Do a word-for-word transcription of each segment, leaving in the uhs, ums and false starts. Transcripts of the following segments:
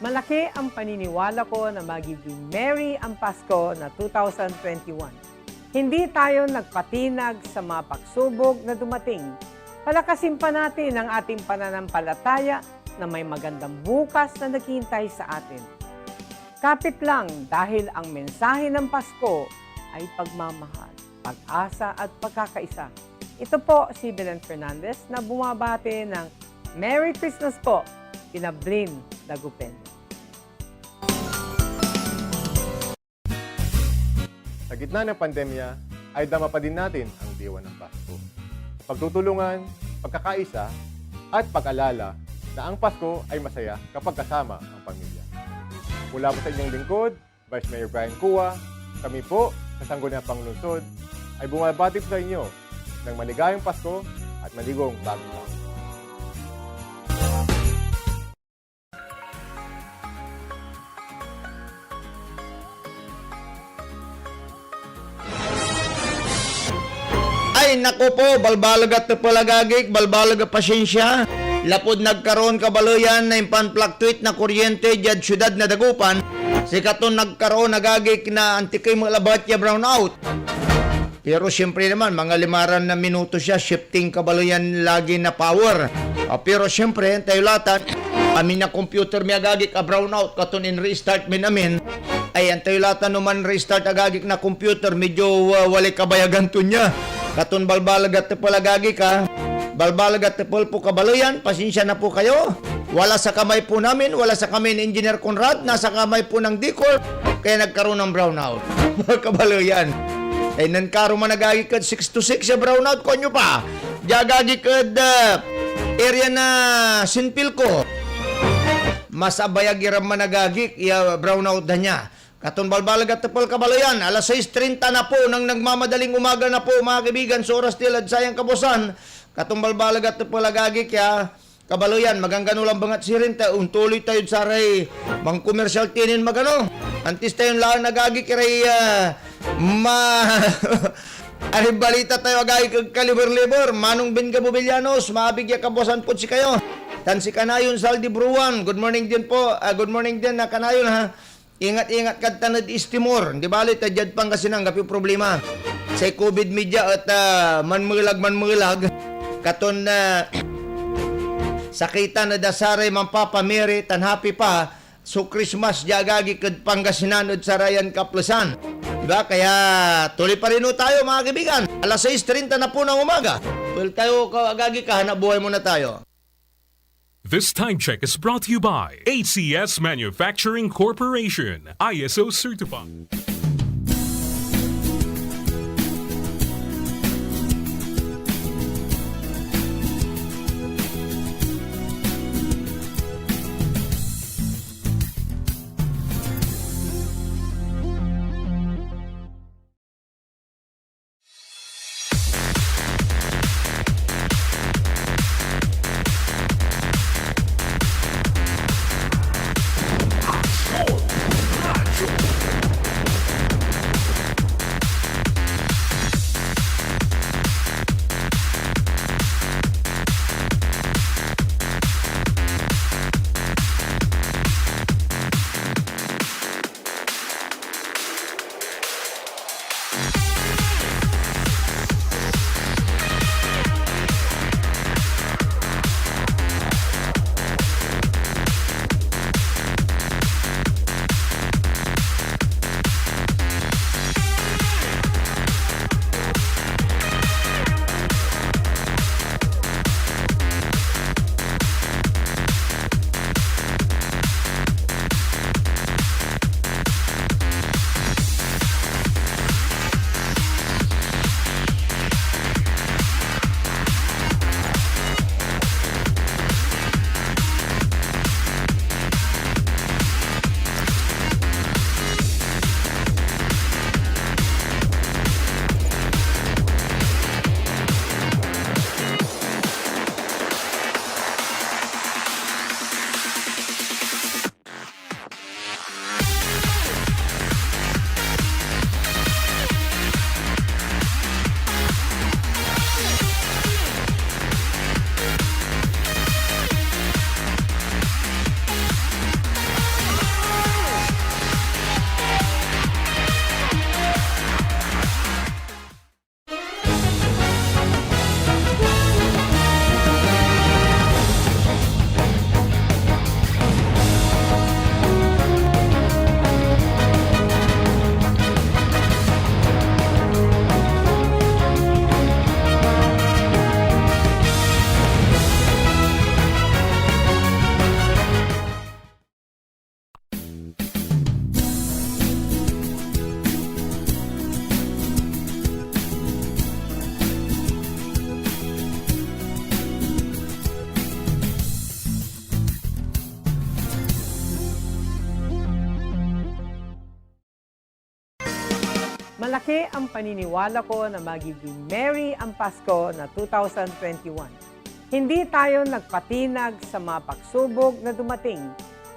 Malaki ang paniniwala ko na magiging merry ang Pasko na two thousand twenty-one. Hindi tayo nagpatinag sa mga pagsubok na dumating. Palakasin pa natin ang ating pananampalataya na may magandang bukas na naghihintay sa atin. Kapit lang, dahil ang mensahe ng Pasko ay pagmamahal, pag-asa at pagkakaisa. Ito po si Belen Fernandez na bumabati ng Merry Christmas po, kina Blin Dagupen. Sa gitna ng pandemya, ay dama pa din natin ang diwa ng Pasko. Pagtutulungan, pagkakaisa, at pag-alala na ang Pasko ay masaya kapag kasama ang pamilya. Mula po sa inyong lingkod, Vice Mayor Brian Cua, kami po sa Sangguniang Panlungsod ay bumabati po sa inyo ng maligayang Pasko at maligong Bagong Taon. Ay nako po, balbaleg a tepel agagik, balbaleg a pasensia. Lapud nagkaroon kabaleyan na impan-fluctuate na kuryente diad siudad na Dagupan, sikaton nagkaroon agagik na antikey met labat ya brownout. Pero siyempre naman, mga limaran na minuto siya, shifting kabaleyan lagi na power. Ah, pero siyempre, antayo latan, amin na computer mi agagik a brownout, katon in-restart min amin. Ay, antayo latan no man-restart agagik na computer, medyo ah, walay kabayagan to nia. Katon balbaleg a tepel agagik a, balbaleg a tepel po kabaleyan, pasensia na po kayo. Wala sa kamay po namin, wala sa kamay ni Engineer Conrad, nasa kamay po ng Dicor, kaya nagkaroon ng brownout. Mga kabaleyan. Ay, nen karuman agagik ed six to six ya brownout, kuanyo pa. Dia agagik ed ah, area na Sinpilco. Mas abayag iran managagik ya brownout da nia. Katon balbaleg a tepel kabaleyan, alas sais trinta na po ng nagmamadaling umaga na po, mga kaibigan, so oras ti lad sayan kabuasan. Katon balbaleg a tepel agagik ya, kabaleyan, maganggano lang bengat sirin ta ontuloy tayod saray mangkomersial tinin magano. Antis tayon laen agagik iray ah, ma... Aray balita tayo agagik ed Kaliber-liber, Manong Ben Gabubillanos, maabig ya kabuasan pod sikayo. Tan si Kanayon Saldi Bruan, good morning din po. Ah, good morning din na Kanayon ha. Ingat-ingat kad tan ed East Timor. Di bali ta diad Pangasinan, anggapoy problema. Say COVID media et ah, manmelag-manmelag. Katon ah, sakitan ed saray manpapamiri tan happy pa so Christmas dia agagik ed Pangasinan ed sarayan kaplesan. Diba? Kaya tuloy pa rin ho tayo, mga kaibigan. Alas sais trinta na po ng umaga. Well, tayo, ka- agagik, hanap buhay muna tayo. This time check is brought to you by A C S Manufacturing Corporation, I S O certified. Malaki ang paniniwala ko na magiging merry ang Pasko na two thousand twenty-one. Hindi tayo nagpatinag sa mga pagsubok na dumating.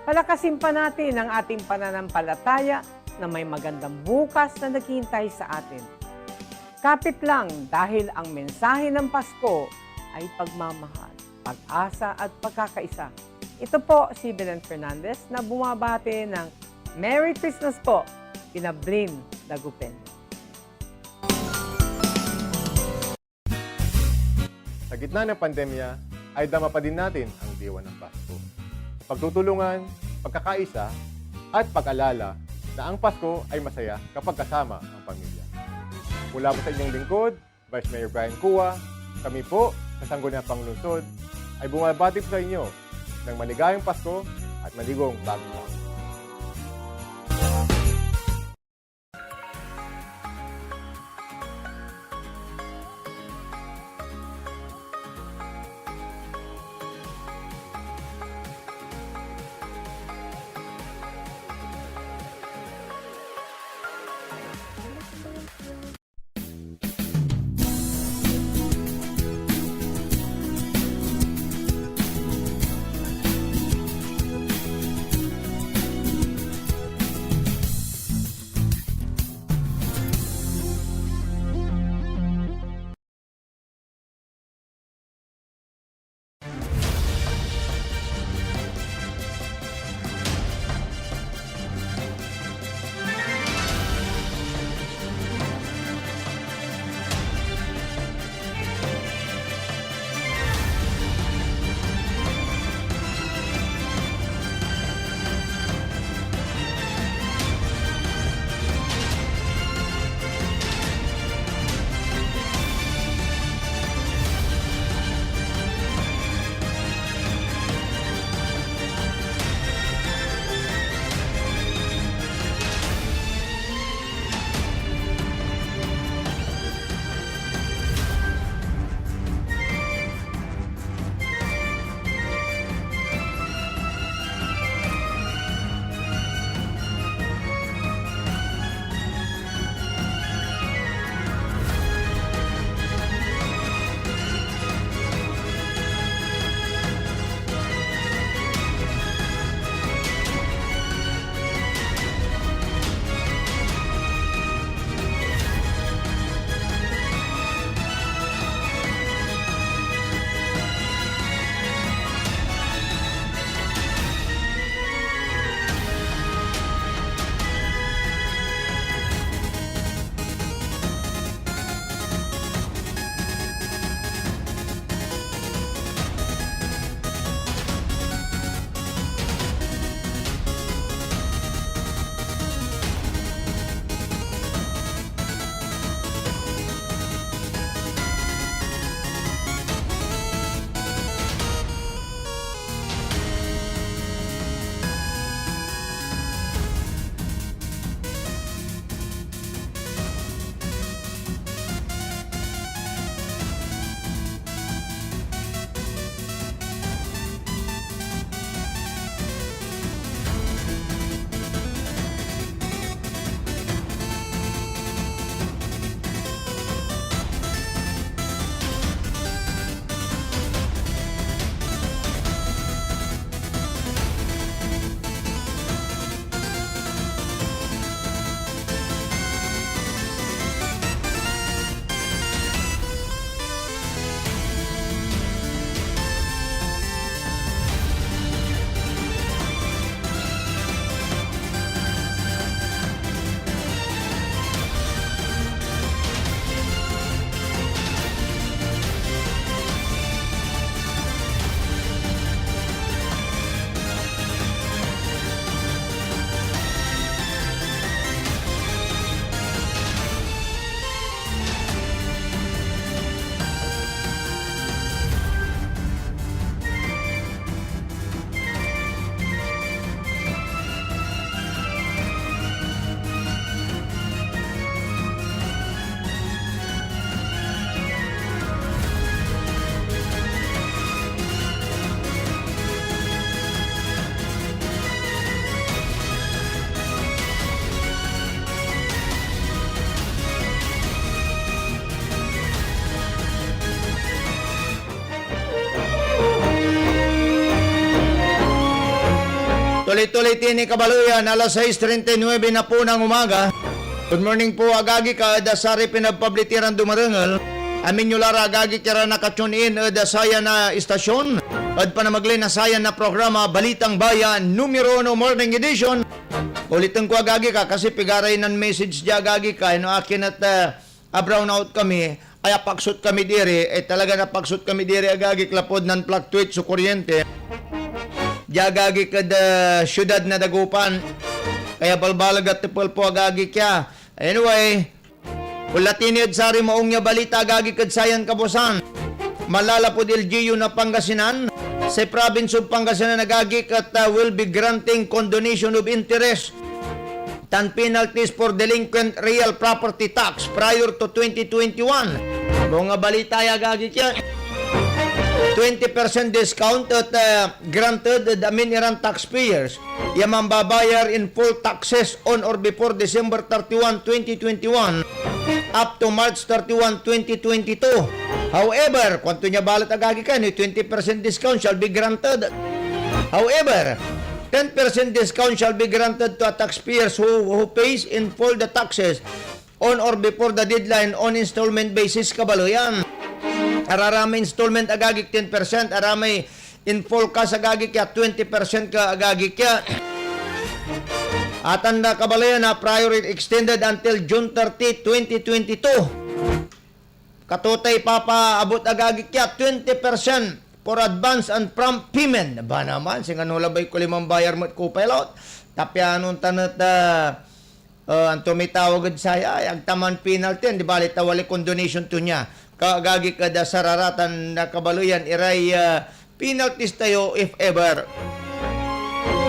Palakasin pa natin ang ating pananampalataya na may magandang bukas na naghihintay sa atin. Kapit lang dahil ang mensahe ng Pasko ay pagmamahal, pag-asa at pagkakaisa. Ito po si Belen Fernandez na bumabati ng Merry Christmas po, kina Blin Dagupen. Sa gitna ng pandemya, ay dama pa din natin ang diwa ng Pasko. Pagtutulungan, pagkakaisa, at pag-alala na ang Pasko ay masaya kapag kasama ang pamilya. Mula po sa inyong lingkod, Vice Mayor Brian Cua, kami po sa Sangguniang Panlungsod ay bumabati po sa inyo ng maligayang Pasko at maligong Bagong Taon. Tuloy-tuloy tini kabaloyan, alas sais treinta y nueve na po ng umaga. Good morning po, agagik, ed saray pinabpablitiran dumarengel. Amin yo la ra, agagik, ira naka-tune in ed sayan a istasyon, ed panamegley na sayan a programa, Balitang Bayan, numero uno, Morning Edition. Uliten ko, agagik, kasi pigaray nan-message dia, agagik, no akin et, ah, a-brownout kami, ay apaksot kami diri, eh, talaga napaksot kami diri, agagik, lapud nan-fluctuate so kuryente. Dia, agagik, ed, ah, siyudad na Dagupan. Kaya balbaleg a tepel po, agagik, ya. Anyway, onla tini ed saray maong ya balita, agagik, ed sayan kabuasan. Manlalapud L G U na Pangasinan, say province of Pangasinan, agagik, et, ah, will be granting condonation of interest tan penalties for delinquent real property tax prior to twenty twenty-one. Maong a balita ya, agagik, ya. Twenty percent discount et, ah, granted ed amin iran taxpayers ya mambabayar in full taxes on or before December thirty-one, twenty twenty-one, up to March thirty-one, twenty twenty-two. However, kuanto nia balet, agagik, ya, no twenty percent discount shall be granted. However, ten percent discount shall be granted to a taxpayers who, who pays in full the taxes on or before the deadline on installment basis, kabaloyan. Araramay installment, agagik, ten percent, aramay in full cash, agagik, ya, twenty percent ka, agagik, ya. Atan da kabaloyan a prior it extended until June thirty, twenty twenty-two. Kato tay papaabot, agagik, ya, twenty percent for advance and prompt payment. Ba naman, singa no labay ko limang bayar met ko pa, ilot. Tapianon tan et, ah, Ah, anto may tawag ed saya? Ay, agta man penalty, di bali ta walay condonation to nia. Kaagagik ed sararatan na kabaloyan iray, ah, penalties tayo if ever.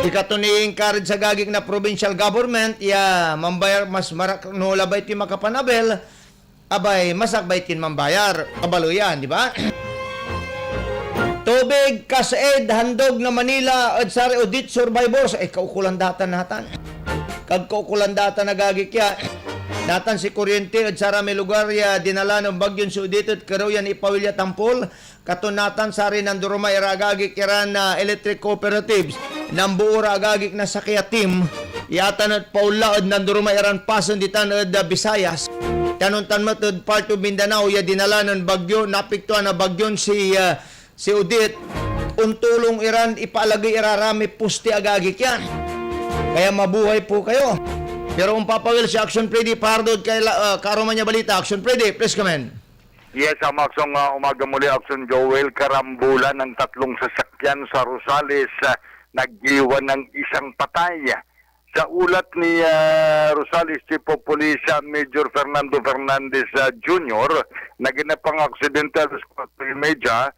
Ikato ni encourage, agagik, na provincial government ya mambayar mas marak no labay toy makapanabil, abay, masakbay tin mambayar. Kabaloyan, di ba? Tubig, CASAID, handog na Manila ed saray Odette survivors. Ay, kaukolan datan natan. Kagkaukolan datan, agagik, ya. Natan si kuryente ed saramay lugar ya dinala nen Bagyon si Odette et kerew yan ipawil ya tampol. Katon natan saray nanduruma ira, agagik, iran, ah, electric cooperatives. Namboo ra, agagik, na sakey a team ya atan et paonla ed nanduruma iran pasen ditan ed, ah, Visayas. Tan ontan met ed part of Mindanao ya dinala nen bagyo, naapektuan na bagyon si, ah, si Odette. Ontulong iran ipaalagey ira ramay poste, agagik, ya. Kaya mabuhay po kayo. Pero ompapawil si Action Freddy Pardo ed kaila-, ah, karuman ya balita. Action Freddy, please come in. Yes, ah, maksong, ah, umaga muli, Action Joel. Karambolan ng tatlong sasakyan sa Rosales, ah, nag-iwan ng isang patay. Sa ulat ni, ah, Rosales Chief of Police, ah, Major Fernando Fernandez, ah, Junior, naganap ang aksidente alas kuwatro y media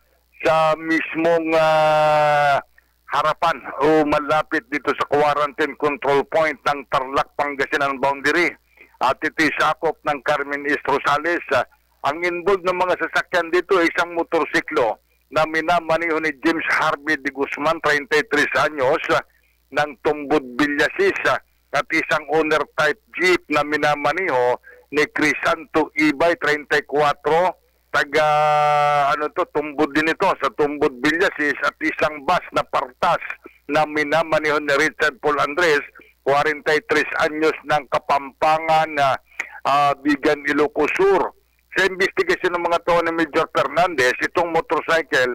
sa mismong, ah, harapan o malapit dito sa quarantine control point ng Tarlac, Pangasinan boundary. At ito'y sakop ng Carmen East Rosales. Ah, ang involved ng mga sasakyan dito ay isang motorsiklo na minamaneho ni James Harvey de Guzman, treinta y tres anyos, ah, ng Tumbod, Villasis, ah, at isang owner type jeep na minamaneho ni Crisanto Ibay, treinta y kuwatro, taga, ano to, Tumbod din ito, sa Tumbod, Villasis, at isang bus na partas na minamaneho ni Richard Paul Andres, kwarenta y tres anyos, ng Kapampangan, ah, ah, Bigan, Ilocos Sur. Sa imbestigasyon ng mga tao ni Major Fernandez, itong motorcycle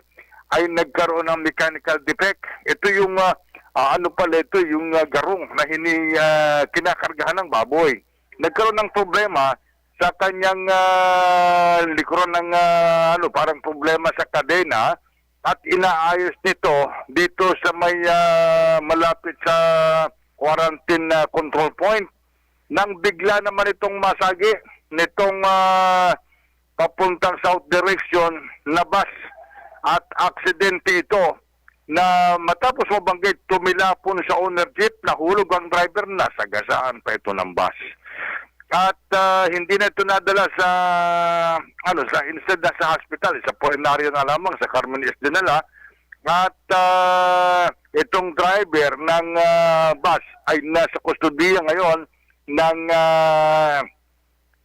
ay nagkaroon ng mechanical defect. Ito yung, ah, ah, ano pala ito, yung, ah, garong na hini-, ah, kinakargahan ng baboy. Nagkaroon ng problema sa kanyang, ah, likuran ng, ah, ano, parang problema sa kadena at inaayos nito dito sa may, ah, malapit sa quarantine, ah, control point. Nang bigla naman itong masagi nitong, ah, papuntang south direction na bus at aksidente ito na matapos mabanggit, tumilapon sa owner jeep, nahulog ang driver, nasagasaan pa ito ng bus. At, ah, hindi na ito nadala sa, ano, sa, instead na sa hospital, sa punerarya na lamang, sa Carmen East dinala. At, ah, itong driver ng, ah, bus ay nasa kustodiya ngayon ng, ah,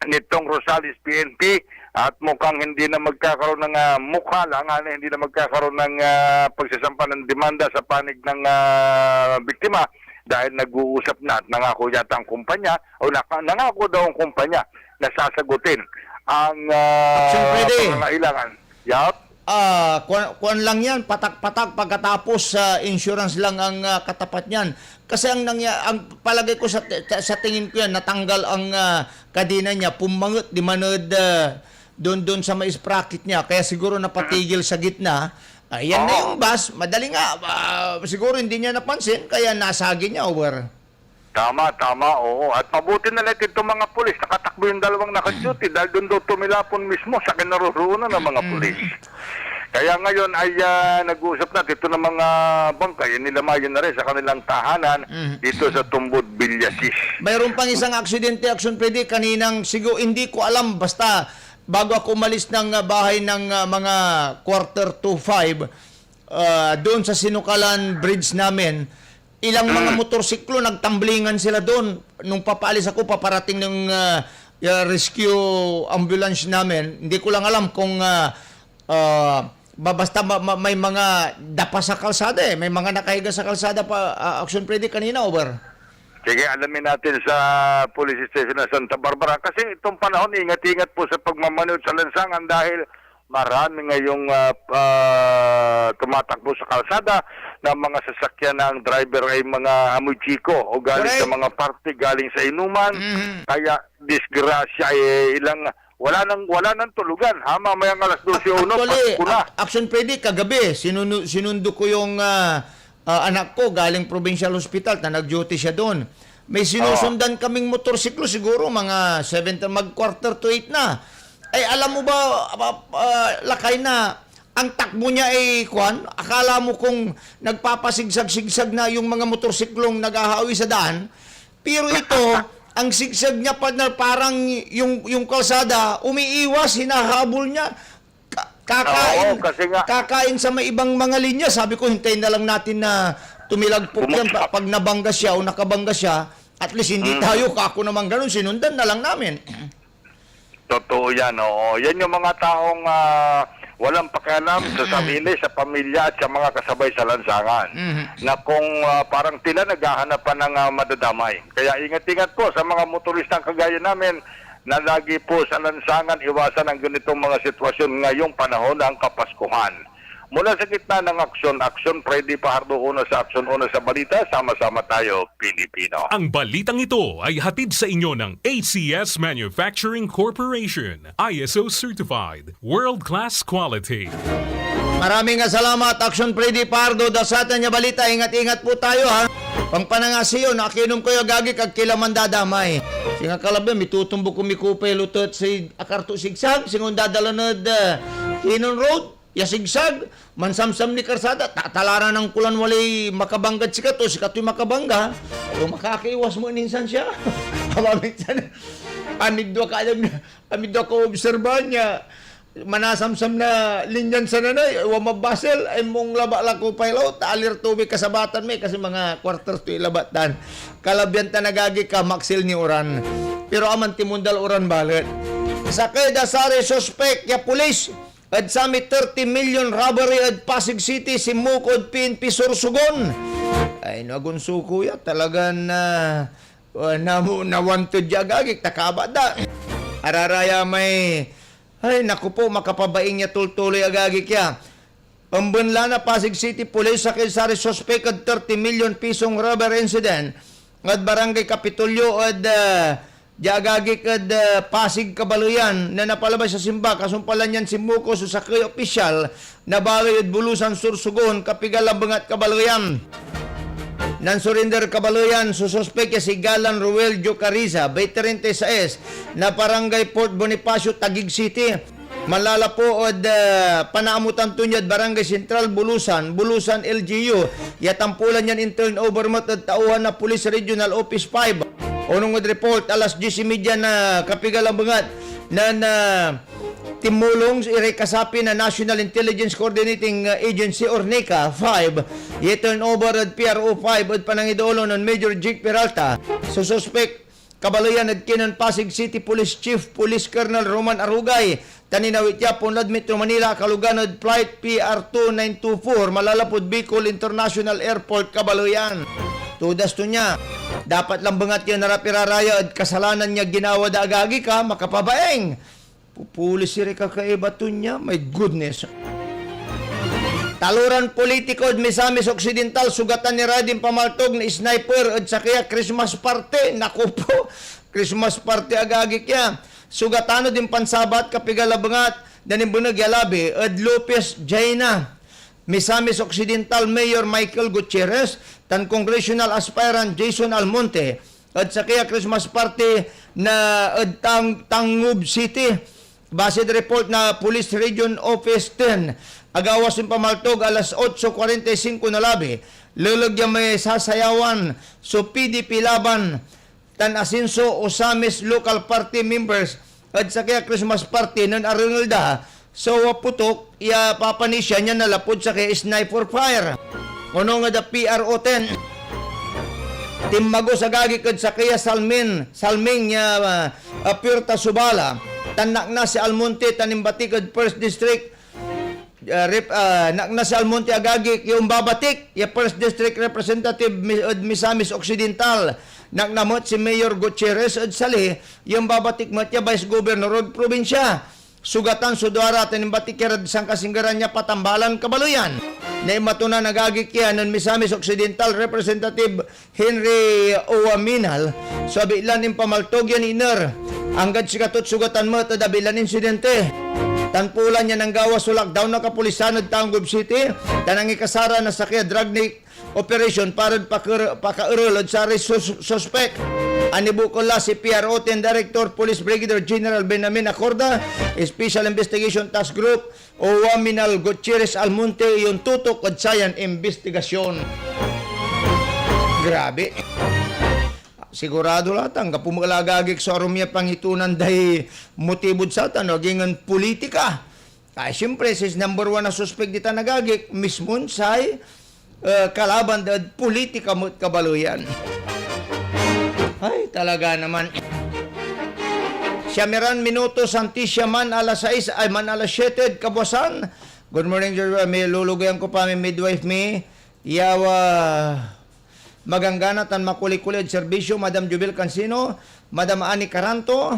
nitong Rosales P N P At mukhang hindi na magkakaroon ng, ah, mukha lang, ano, hindi na magkakaroon ng, ah, pagsasampa ng demanda sa panig ng, ah, biktima dahil nag-uusap na at nangako yata ang kumpanya, o naka-, nangako daw ang kumpanya na sasagutin ang, ah, Action, pwede. Pangangailangan. Yap. Ah, kuwan, kuwan lang yan, patak-patak, pagkatapos, ah, insurance lang ang, ah, katapat niyan. Kasi ang nangya-, ang palagay ko sa, sa, sa tingin ko yan, natanggal ang, ah, kadena niya, pumanget, di maned, ah, doon, doon sa may sprocket niya. Kaya siguro napatigil sa gitna. Ayan na Oo. yung bus, madali nga, ah, siguro hindi niya napansin, kaya nasagi niya, over. Tama, tama, oo. At mabuti na lang itong mga pulis, nakatakbo yung dalawang naka-duty dahil doon daw tumilapon mismo sa kinaroroonan ng mga Mm. pulis. Kaya ngayon ay, ah, nag-uusap na, ito na mga bangkay, inilamayo na rin sa kanilang tahanan Mm. dito sa Tumbod, Villasis. Mayroon pang isang aksidente, Action Freddy, kaninang sigo, hindi ko alam, basta bago ako umalis ng, ah, bahay ng, ah, mga quarter to five, ah, doon sa Sinukalan Bridge namin, ilang mga Mm. motorsiklo, nagtamblingan sila doon. Nung papaalis ako, paparating ng, ah, ah, rescue ambulance namin, hindi ko lang alam kung, ah, ah, ba-, basta ma-, ma-, may mga dapa sa kalsada eh. May mga nakahiga sa kalsada pa, ah, Action Freddy, kanina, over. Sige, alamin natin sa Police Station ng Santa Barbara. Kasi itong panahon, ingat-ingat po sa pagmamanood sa lansangan dahil marami ngayong, ah, ah, tumatakbo sa kalsada na mga sasakyan na ang driver ay mga amoy chiko o galing sa Correct. mga party, galing sa inuman. Mhm. Kaya disgrasya, eh, ilang, wala nang, wala nang tulugan, ha? Mamayang alas dose o uno, Actually, Pasko na. Ac-, Action Freddy, kagabi, sinunu-, sinundo ko yung, ah, ah, anak ko, galing provincial hospital, ta nag-duty siya doon. May Oo. sinusundan kaming motorsiklo, siguro mga seven, mag quarter to eight na. Ay, alam mo ba, ah, ah, Lakay, na ang takbo niya ay, kwan, akala mo kung nagpapasigsag-sigsag na yung mga motorsiklong naghahawi sa daan, pero ito, ang sigsag niya, partner, parang yung, yung kalsada, umiiwas, hinahabol niya. Ka-, kakain, Oo, kasi nga kakain sa may ibang mga linya. Sabi ko, hintayin na lang natin na tumilagpok yan. Pa-, Bumagsak. pag nabangga siya o nakabangga siya, at least hindi Mm. tayo, kako naman ganun, sinundan na lang namin. Totoo yan, oo. Yan yung mga taong, ah, walang pakialam sa sarili, sa pamilya, at sa mga kasabay sa lansangan. Mhm. Na kung, ah, parang tila naghahanapan ng, ah, madadamay. Kaya ingat-ingat po sa mga motoristang kagaya namin na lagi po sa lansangan, iwasan ang ganitong mga sitwasyon ngayong panahon ng Kapaskuhan. Mula sa gitna ng aksyon, Aksyon Freddy Pahardo, una sa aksyon, una sa balita, sama-sama tayo, Pilipino. Ang balitang ito ay hatid sa inyo ng A C S Manufacturing Corporation, I S O certified, world-class quality. Maraming salamat, Aksyon Freddy Pardo, da satan ya balita. Ingat-ingat po tayo, ha. Pangpanangasiyo, nakinom kayo, agagik, agki la mandadamay. Singa kalabyan, mitutumbok ko mikupay lutot si akarto sigsag, singon dadala ned, eh, Hinon Road. Ya sigsag, mansamsam ni karsada, tatalaran ang kulan walay makabanggad sikato, sikatoy makabangga, o makakaiwas mo ninsan siya. Aba, minsan, amidwa ka alam na, amidwa ka obserbahan niya, manasamsam na linyan sa nanay, wa mabasel, ay mong laba la ko pay law, ta alir tubig kasabatan mi, kasi mga quarter to ilabat tan. Kalabyan tan agagi ka, maksil ni uran. Pero aman timundal uran balet. Sakey da saray suspek ya pulis ed samay thirty million robbery ed Pasig City, sinmuko ed P N P Sorsogon. Ay, no, agon suko ya, talagan, ah, ah, namu-, na-wanted ya agagik, ta kabat da. Araraya may, ay, naku po, makapabaing ya tultuloy agagik ya. Emben la na Pasig City Police sakey saray suspek ed thirty million pisong robbery incident ed Barangay Kapitolyo ed, ah, Diagagik ed, ah, Pasig, kabaleyan, na napalabas ya simba, kasumpalan yan sinmuko so sakey a opisyal na baley ed Bulusan, Sorsogon, kapiga labengat, kabaleyan. Nansurinder, kabaleyan, so suspek ya si Galan Roel Jocariza, bay treinta y seis, na Barangay Fort Bonifacio, Taguig City. Manlalapo ed, ah, panaamutan to niad Barangay Central, Bulusan, Bulusan L G U, ya tampulan yan in-turn over met ed tauhan na Police Regional Office five. Onung ed report, alas diez y media na kapiga labengat nen, ah, tinmulong iray kasapi na National Intelligence Coordinating, ah, Agency or NICA five, ya turnover ed P R O five ed panangidoolo nen Major Jake Peralta. So suspek, kabaleyan ed kinen Pasig City Police Chief Police Colonel Roman Arugay, tan inawit ya ponlad Metro Manila, kalugan ed Flight P R two nine two four, malalapud Bicol International Airport, kabaleyan. Todas to nia. Dapat lambengat ya narap ira raya ed kasalanan ya ginawa da, agagi ka, makapabaing. Pupulis iray kakaiba to nia, my goodness. Taloran politiko ed Misamis Occidental, sugatan ira din pamaltog na sniper ed sakey a Christmas party. Naku po, Christmas party, agagi kya. Sugatan ed impansabat, kapigan labengat da nin beneg ya labi ed Lopez Jaena, Misamis Occidental Mayor Michael Gutierrez tan congressional aspirant Jason Almonte ed sakey a Christmas party na ed Tang-, Tangub City. Base ed report na Police Region Office ten, agawas so pamaltog alas otso kuarenta y singko na labi. Leleg ya may sasayawan so P D P Laban tan Asenso Ozamis local party members ed sakey a Christmas party nen arengel da so putok ya papanisian ya nanlapud sakey a sniper fire. Onung ed P R O ten, tinmagos, agagik, ed sakey a salmin, salming ya, ah, ah, puerta so bala, tan naknas si Almonte tan imbatik ed First District, ah, rep-, ah, naknas si Almonte, agagik, ya ombabatik ya First District Representative mi-, ed Misamis Occidental. Nakna met si Mayor Gutierrez ed sali, ya ombabatik met ya Vice Governor ed probinsya. Sugatan so duara tan imbatik irad sankasinggeran ya patambalan, kabaleyan. Naimatonan, agagik, ya nen Misamis Occidental Representative Henry Oaminal so abitlan impamaltog yan iner. Anggad sikato et sugatan met ed abitlan insidente. Tan polan ya nanggawa so lockdown na kapulisan ed Tangub City, tan angikasara na sakey a drug operation para ed paker-, pakaerel ed saray sus-, suspek. Anibukel la si P R O ten Director Police Brigadier General Benjamin Acorda, Special Investigation Task Group, o Juan Minal Gutierrez Almonte ya ontutok ed sayan imbestigasyon. Grabe. Sigurado la tan anggapo met la, agagik, so arum ya pangitonan day motibod satan, no ag ingen politika. Ay, siyempre, say number one a suspek ditan, agagik, mismon say, eh, kalaban da ed politika met, kabaleyan. Ay, talaga naman. Siam iran minuto, antis ya man alas sais, ay, man alas siete ed kabuasan. Good morning, George. May lulugayan ko pa may midwife mi. Yawa, maganggana tan makuli-kuli ed serbisyo, Madam Jubel Cansino, Madam Annie Caranto.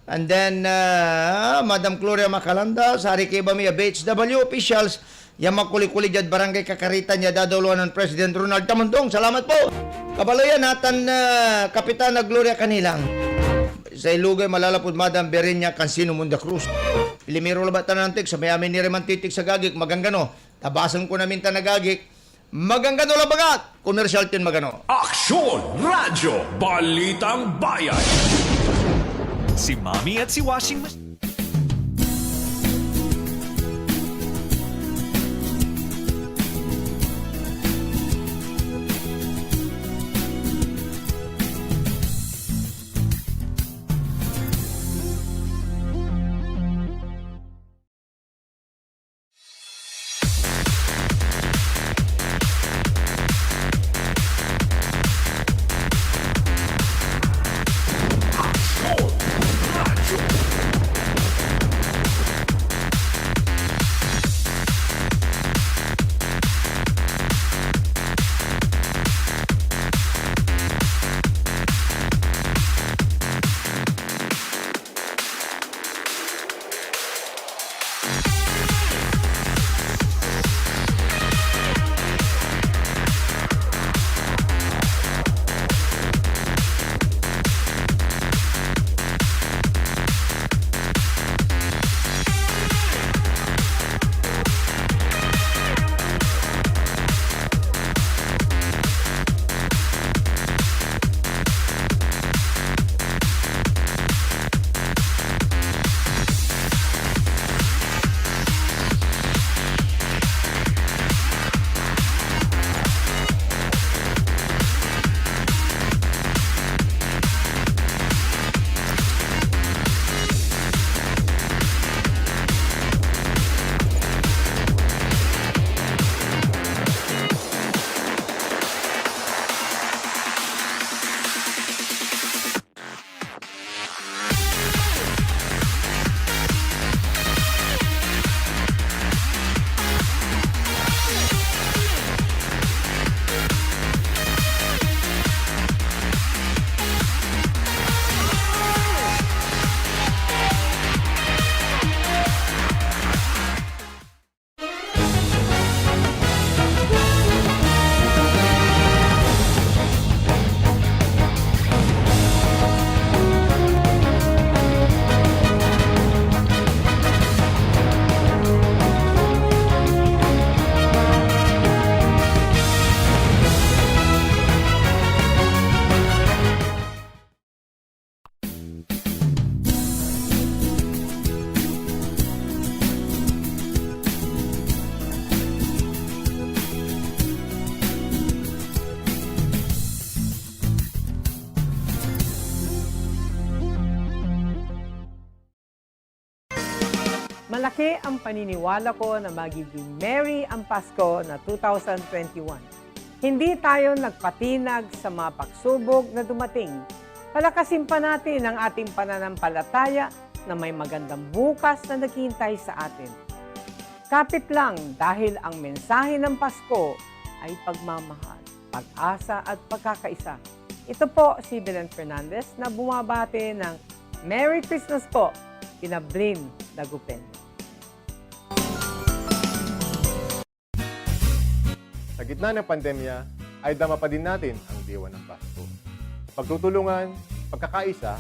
And then, ah, Madam Gloria Macalanda, saray kaiba mi a B H W officials, ya makuli-kuli diad Barangay Kakaritan ya dadaloan nen President Ronald Tamundong. Salamat po. Kabaleyan, natan, ah, Kapitana Gloria Canilang. Say lugay malalapud Madam Berenia Cansino Munda Cruz. Ilimiro labat tan antik, sa may amin ni Reman Titik sa gagik, maganggano. Tabasan ko namin tan agagik. Maganggano labat, komersyal tin magano. Aksyon Radyo, Balitang Bayan. Si Mami at si Washing Machine. Malaki ang paniniwala ko na magiging merry ang Pasko na two thousand twenty-one. Hindi tayo nagpatinag sa mga pagsubok na dumating. Palakasin pa natin ang ating pananampalataya na may magandang bukas na naghihintay sa atin. Kapit lang, dahil ang mensahe ng Pasko ay pagmamahal, pag-asa at pagkakaisa. Ito po si Belen Fernandez na bumabati ng Merry Christmas po, kina Blin Dagupen. Sa gitna ng pandemya, ay dama pa din natin ang diwa ng Pasko. Pagtutulungan, pagkakaisa,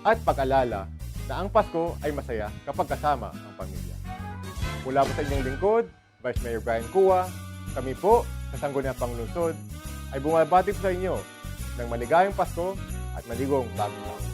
at pag-alala na ang Pasko ay masaya kapag kasama ang pamilya. Mula po sa inyong lingkod, Vice Mayor Brian Cua, kami po sa Sangguniang Panlungsod ay bumabati po sa inyo ng maligayang Pasko at maligong Bagong Taon.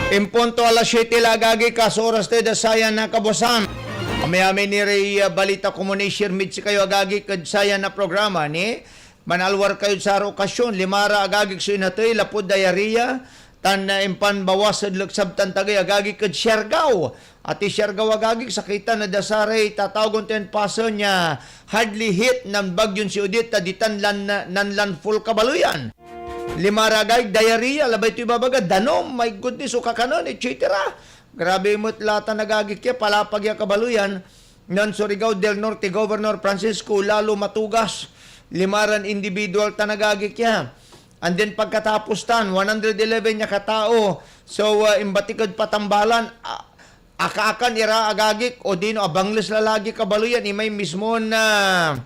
En punto alas siete la, agagik, a so oras tayo da sayan a kabuasan. Amayamay ni ray, ah, balita komun i-share mid sikayo, agagik, ed sayan a programa, ni manalwar kayod saro okasyon. Lima ra, agagik, so inatey lapud diarrhea tan, ah, impanbawas ed leksab tan tagey, agagik, ed Siargao. Ati Siargao, agagik, sakitan ed saray tatawagen tayon pasen ya hardly hit nen Bagyon si Odette, ta ditan lan, nanlandfall kabaleyan. Lima ra, agagik, diarrhea, labay toy ibabaga, danum, my goodness, o kakanen, et cetera. Grabe met la tan, agagik, ya palapag ya kabaleyan nen Surigao del Norte Governor Francisco Lalo Matugas. Lima ran individual tan, agagik, ya. And then pagkatapos tan, one hundred eleven ya katao so, ah, imbatik ed patambalan. Ah, akaakan ira, agagik, odino abangles la lagi kabaleyan, imay mismon, ah,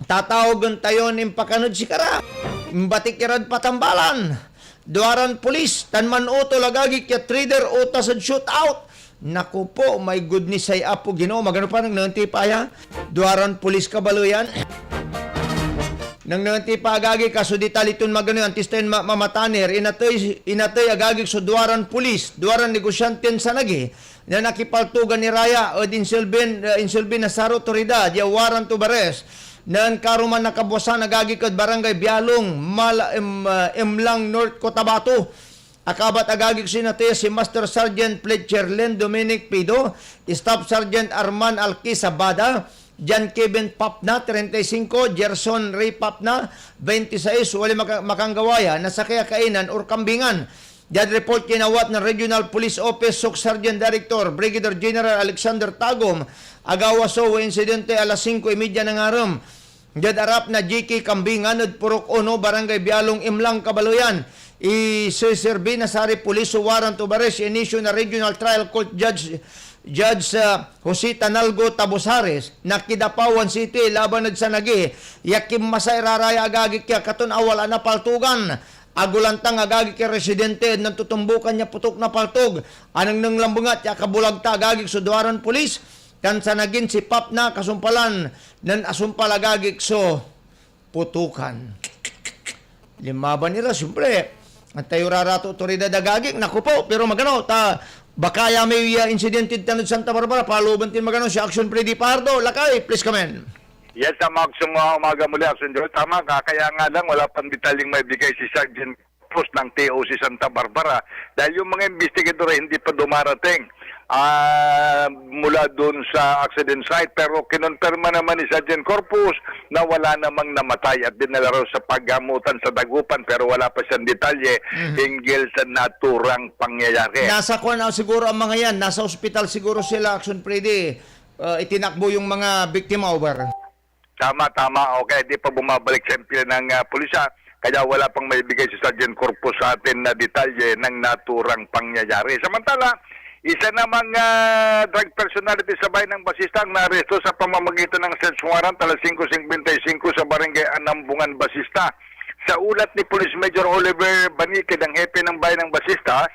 tatawagen tayon impakanod sikara. Imbatik irad patambalan. Duaran pulis tan manutol, agagik, ya trader otas ed shootout. Naku po, my goodness, say Apo Ginoo. Magano pa, nangnanti pa ya? Duaran pulis kabaleyan. Nangnanti pa, agagik, a so detalye ton magano, antis tayon ma-, mamatanir. Inatey, inatey, agagik, so duaran pulis, duaran negosyanten sanagi, nen akipaltugan ira ya ed insilbin, eh, insilbi na saro otoridad ya warrant of arrest nen karuman na kabuasan, agagik, ed Barangay Bialong, Mala-, em, ah, Emlang, North Cotabato. Akabat, agagik, so inatey si Master Sergeant Fletcher Len Dominic Pido, Staff Sergeant Arman Alquisa Bada, John Kevin Papna, treinta y cinco, Gerson Ray Papna, veintiséis, walay maka-, makanggawa ya na sakey a kainan or kambingan. Diad report ya inawat na Regional Police Office Soc Sergeant Director Brigadier General Alexander Tagum, agawa so insidente alas singko y media na ngarem. Diad arap na J K Kambingan ed Purok Uno, Barangay Bialong, Imlang, kabaleyan, iseserbi na saray pulis so warrant of arrest ya inisyu na Regional Trial Court Judge, Judge, ah, Jose Tanalgo Tabusares na Kidapawan City laban ed sanagi ya kinmasa ira ra ya, agagik, ya katon awal a napaltugan. Agulantang, agagik, ya residente ed nantutumbokan ya putok na paltog. Anengneng lambengat ya akabulag ta, agagik, so duaran pulis tan sanagin si Papna kasumpalan nen asumpal, agagik, so putukan. Linmaban ira, siyempre. Antayo ra ra to otoridad, agagik, naku po, pero magano, ta baka ya may, ah, insidente tan ed Santa Barbara, palooban tin magano si Action Freddy Pardo. Lakay, please come in. Yes, tama, Action, uh, umaga muli, Action Joel. Tama ka, kaya nga lang wala pang detalyeng maibigay si Sergeant Cruz ng T O C Santa Barbara dahil yung mga investigador ay hindi pa dumarating, ah, mula doon sa accident site. Pero kinonfirma naman ni Sergeant Corpus na wala namang namatay at dinala raw sa paggamutan sa Dagupan, pero wala pa siyang detalye Mhm. hinggil sa naturang pangyayari. Nasa kwan, ah, siguro ang mga yan, nasa ospital siguro sila, Action Freddy. Ah, itinakbo yung mga biktima, over. Tama, tama. Okay, di pa bumabalik sa himpilan ng, ah, pulis, ah. Kaya wala pang maibigay si Sergeant Corpus sa atin na detalye ng naturang pangyayari. Samantala, isa namang, ah, drug personality sa bayan ng Basista ang naaresto sa pamamagitan ng search warrant alas singko singkwenta y singko sa Barangay Anambungan, Basista. Sa ulat ni Police Major Oliver Banikid, ang hepe ng bayan ng Basista,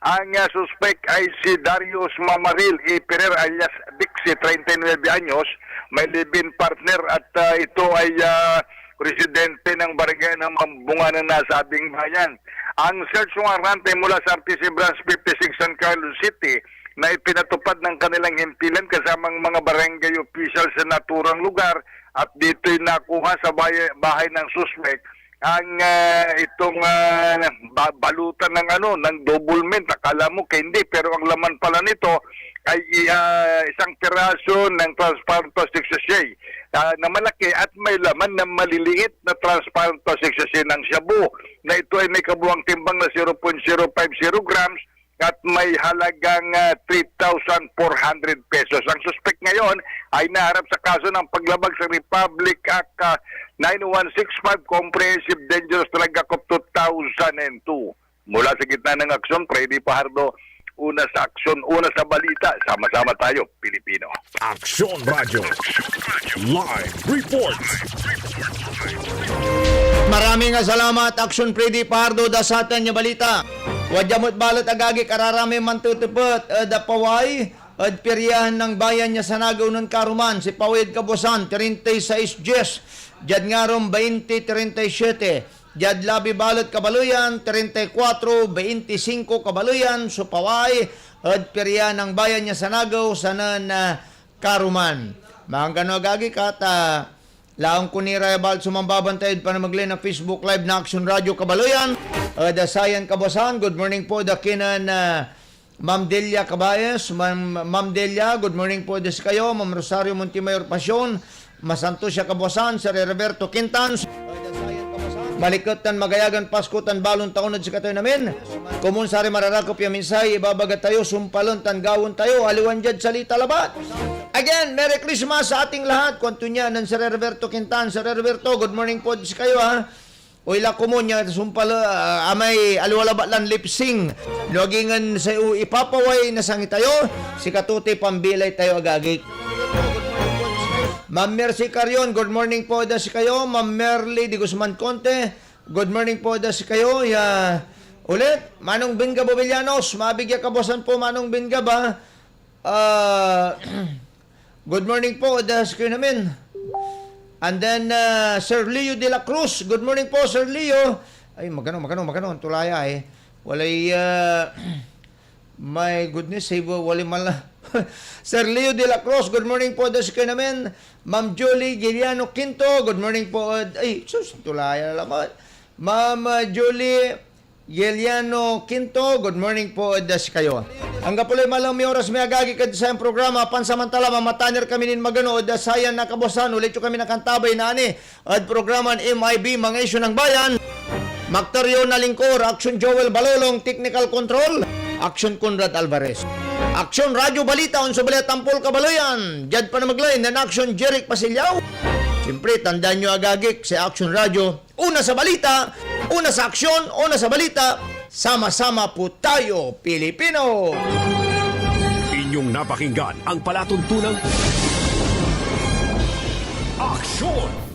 ang, ah, suspek ay si Darius Mamaril E. Ferrer alias Dixie, treinta y nueve anyos, may live-in partner at, ah, ito ay, ah, residente ng barangay ng Mambunga ng nasabing bayan. Ang search warrant ay mula sa R T C Branch fifty-six San Carlos City na ipinatupad ng kanilang himpilan kasamang mga barangay official sa naturang lugar at dito'y nakuha sa bay-, bahay ng suspek ang, ah, itong, ah, ba-, balutan ng ano, ng double mint. Akala mo candy, pero ang laman pala nito ay i-, ah, isang piraso ng transparent plastic sachet, ah, na malaki at may laman na maliliit na transparent plastic sachet ng shabu na ito ay may kabuang timbang na zero point zero five zero grams at may halagang, ah, three thousand four hundred pesos. Ang suspek ngayon ay naharap sa kaso ng paglabag sa Republic Act, ah, nine one six five, Comprehensive Dangerous Drug Act of two thousand two. Mula sa gitna ng aksyon, Freddy Fajardo, una sa aksyon, una sa balita, sama-sama tayo, Pilipino. Aksyon Radio. Live report. Maraming salamat, Action Freddy Pardo, da satan ya balita. Wadya met balet, agagik, araramay mantetepet ed paway ed piryahan ng bayan ya sanagew nen karuman si paway ed kabuasan, treinta y seis dies, diad ngarem, veinte treinta y siete. Diad labi balet kabaleyan, treinta y cuatro veinticinco kabaleyan so paway ed Piria ng Bayan ya sanagew, sanen, ah, karuman. Manggano agagi ka ta laong ko ni ra ya balet so mambabantay ed panamegley na Facebook Live na Action Radio kabaleyan. Ed, ah, sayan kabuasan, good morning po, da kinen, ah, Ma'am Delia Cabayes, Ma'am, Ma'am Delia, good morning po ed sikayo, Ma'am Rosario Montemayor Pasion, masantos ya kabuasan, Sir Heriberto Quintan, maliket tan magayagan Pasko tan balon taon ed sikatayon amin. Komon saray mararakep ya minsay ibabaga tayo, sumpalen tan gawaen tayo, aliwan diad salita labat. Again, Merry Christmas sa ating lahat, kuanto niya nen Sir Heriberto Quintan. Sir Heriberto, good morning po ed sikayo, ha. Oy, la komon ya sumpal, ah, amay aliwa labat lan lip sync. No agi ngan say o ipapaway na sangi tayo, sikato tay pambilay tayo, agagik. Ma'am Mercy Carion, good morning po ed sikayo. Ma'am Merly de Guzman Conte, good morning po ed sikayo. Ya, ulit, Manong Bingab Ovellanos, mabig ya kabuasan po, Manong Bingab, ah. Ah, good morning po, ed, ah, sikayon amin. And then, ah, Sir Leo de la Cruz. Good morning po, Sir Leo. Ay, magano, magano, magano. Tulaya, eh. Walay, ah, my goodness, eh, wa-, walay mala. Sir Leo de la Cruz, good morning po, ed sikayon amin. Ma'am Julie Giliano Quinto, good morning po, ed, ay, sus, tulaya na laman. Ma'am, ah, Julie Giliano Quinto, good morning po ed sikayo. Anggapo lay malam ya oras mi, agagik, ed sayan programa, pansamantala, mamataner kami nin magano ed sayan nakabuasan, ulit yo kami nakantabay naani ed programan M I B, Mga Isyu ng Bayan. Makter yo na lingkor, Action Joel Balolong, technical control, Action Conrad Alvarez. Action Radio Balita, onso balay a tampol kabaleyan, diad panamegley nen Action Jeric Pasiliao. Siyempre, tandaan yo, agagik, si Action Radio, una sa balita, una sa aksyon, una sa balita, sama-sama po tayo, Pilipino! Inyong napakinggan ang palatuntunan Aksyon!